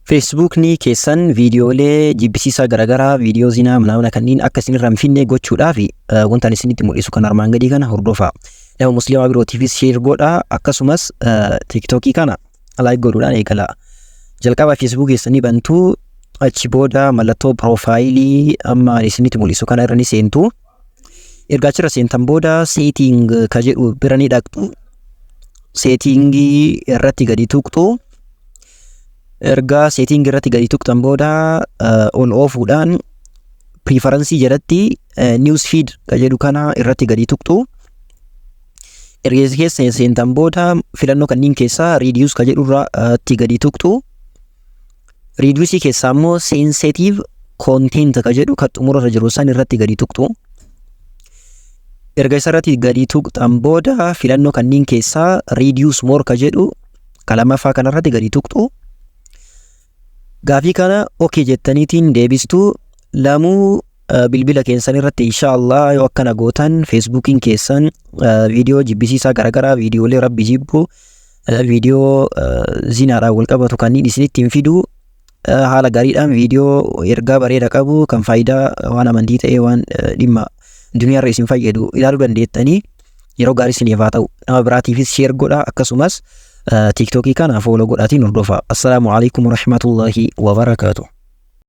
Feesbuukni keessan viidiyoolee jibbisiisaa garaagaraa, viidiyoo zinaa manaamna kanneen akka isin irraa hin finne gochuudhaaf wanta ani isinitti mul'isu kan armaan gadii kana hordofaa. Nama musliimaa birootiifis share godhaa, akkasumas TikTokii kana like godhuudhaan eegalaa. Jalqaba Feesbuuk keessanii bantuu, achi booda mallattoo piroofaayilii amma ani isinitti mul'isu kana irra ni seentu. Erga achirra seentan booda setting ka jedhu bira ni dhaqxu. Settingii irratti gadi tuqxu. Erga setting irratti gadi tuqxan booda ol oofuudhaan preference jalatti news feed ka jedhu kana irratti gadi tuqxu. Erga keessa seentan booda filannoo kanneen keessaa reduce ka jedhu irratti gadi tuqxu. Reduce keessaa immoo sensitive content ka jedhu kan xumurarra jiru san irratti gadi tuqxu. Erga isarratti gadi tuqxan booda filannoo kanneen keessaa reduce more ka jedhu kan lammaffaa kanarratti gadi tuqxu. Gaafii kana okay jettaniitiin deebistuu. Lamuu bilbila keessan irratti inshaallah yoo akkana gootan, Feesbuukiin keessan viidiyoo jibbisiisaa garaagaraa, viidiyoolee rabbi jibbu, viidiyoo zinaadhaan wal qabatu kanneen isinitti hin fidu. Haala gaariidhaan viidiyoo ergaa bareeda qabu, kan faayidaa waan amantii ta'ee, waan dhimma duniyaarra isin fayyadu ilaaluu dandeettanii. Yeroo gaarii isiniif haa ta'u. Nama biraatiifis share godhaa, akkasumas TikTokii kana follow godhaatiin hordofaa. Assalaamu alaikum warahmatullahi wabarakaatuh.